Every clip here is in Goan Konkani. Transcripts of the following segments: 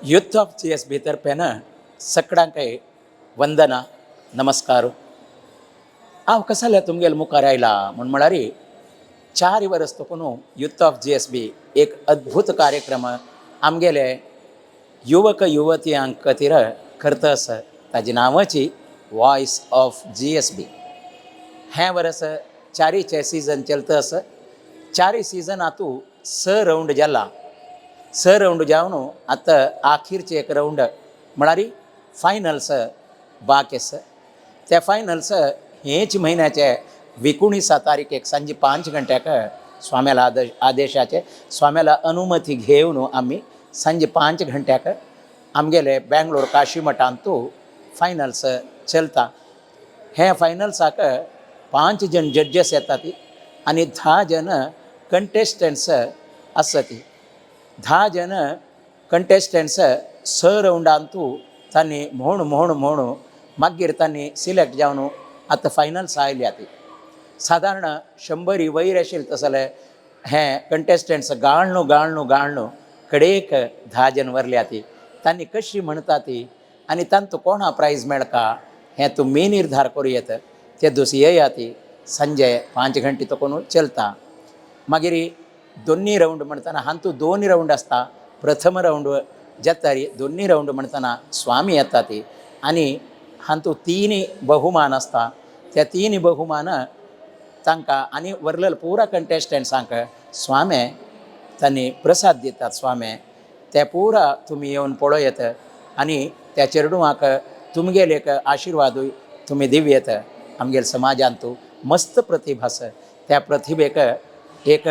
यूथ ऑफ जीएसबी तर्फेन सगळ्यांकय वंदना, नमस्कार. हांव कसाल्या तुमगेले मुखार आयला म्हूण म्हळ्यार, 4 वर्स तकून यूथ ऑफ जीएसबी एक अद्भुत कार्यक्रम आमगेले युवक युवतियां खातीर करता आसा. ताजी नांवाची वॉयस ऑफ जीएसबी. हें वर्स चारीचे सीजन चलता आसा. चारी सीजन हातूं स रावंड जाला. स रावंड जावन आतां आखिरचे एक रावंड म्हळ्यार फायनल्स बाकी आसा. ते फायनल्स हेच म्हयन्याचे 19 तारखेक सांजे 5 घंट्याक स्वाम्याला आदेशाचे, स्वाम्याला अनुमती घेवन आमी सांजे 5 घंट्याक आमगेले बँगलोर काशी मठांतू फायनल्स चलता. हे फायनल्साक पांच जण जड्जेस येतात आनी 10 जण कंटेस्टंट्स आसती. 10 जण कंटेस्टंट्स स रावंडांतू तांणी म्हूण म्हूण म्हूण मागीर तांणी सिलेक्ट जावन आतां फायनल्स आयल्या. ती सादारण 100 वयर आशिल्ले तसले हे कंटेस्टंट्स गाळणू गाळणू गाळणू कडेक 10 जण वरल्या. ती तांणी कशी म्हणटा ती आनी तांतू कोणा प्रायज मेळका हें तुमी निर्धार करूं येता. ते दुसरे येया. ती संजे 5 घंटे तकून चलता. मागीर दोन्ही रावंड म्हणटना हांतू दोन रावंड आसता. प्रथम रावंड जाता, दोन्ही रावंड म्हणटना स्वामी येता ती आनी हांतू तीन बहुमान आसता. त्या तीन बहुमान तांकां आनी वरलेले पुरा कंटेस्टंट्सांक स्वामे तांणी प्रसाद दितात. स्वामे ते पुरा तुमी येवन पळोवयेत आनी त्या चेडवांक तुमगेले एक आशिर्वादूय तुमी दिवयेत. आमगेले समाजांतू मस्त प्रतिभा आसा. त्या प्रतिभेक एक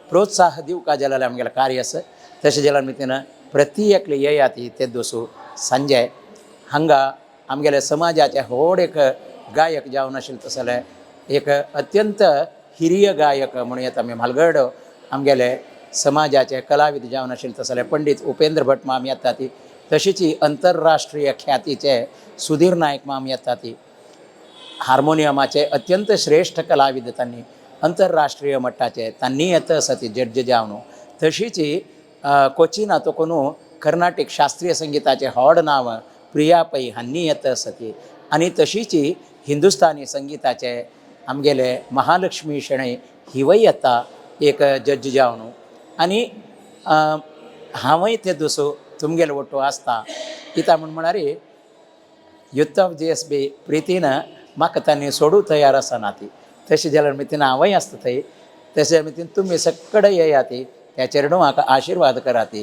प्रोत्साह दिवका जाल्यार आमगेलें कार्य आसा. तशें जाल्यार मितीन प्रति एकले येयात ते दोसू संजय. हांगा आमगेले समाजाचे व्हड एक गायक जावन आशिल्ले तसले एक अत्यंत हिरिय गायक म्हणूं येता आमी, म्हालगड आमगेले समाजाचे कलाविद जावन आशिल्ले तसले पंडीत उपेंद्र भट माम येता ती, तशीच अंतरराष्ट्रीय ख्यातीचे सुधीर नायक माम येता ती. हार्मोनियमाचे अत्यंत श्रेष्ठ कलाविद तांणी अंतरराष्ट्रीय मट्टाचे तांणी येता आसा ती जड्ज जावन. तशीच कोचिना तकून कर्नाटीक शास्त्रीय संगिताचे व्हड नांव प्रिया पै हांणी येता आसा ती आनी तशीच हिंदुस्तानी संगिताचे आमगेले महालक्ष्मी शणै हिवय येता एक जड्ज जावन. आनी हांवय ते दुसो तुमगेले ಒಟ್ಟು आसता. कित्याक म्हूण म्हळ्यार, यूथ ऑफ जीएसबी प्रितीन म्हाका तांणी सोडूं तयार आसना ती. तशें जाल्यार मितीन हांवय आसता थंय. तशें मितीन तुमी सगळे येयात, त्या चेडवांक आशिर्वाद करात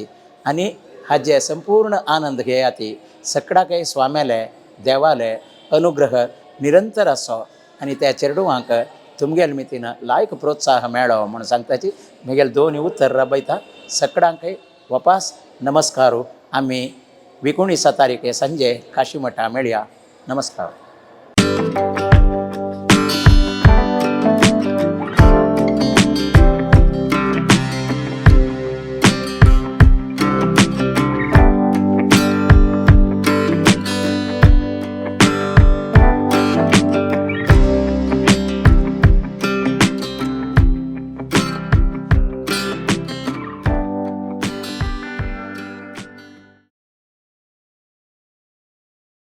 आनी हाजे संपूर्ण आनंद घेयात. सगळ्याकय स्वाम्याले देवाले अनुग्रह निरंतर आसो आनी त्या चेडवांक तुमगेले मितीन लायक प्रोत्साह मेळो म्हूण सांगताची म्हगेले दोन उतर राबयता. सगळ्यांकय वपास नमस्कारू. आमी 19 तारीख संजे काशीमठा मेळया. नमस्कार.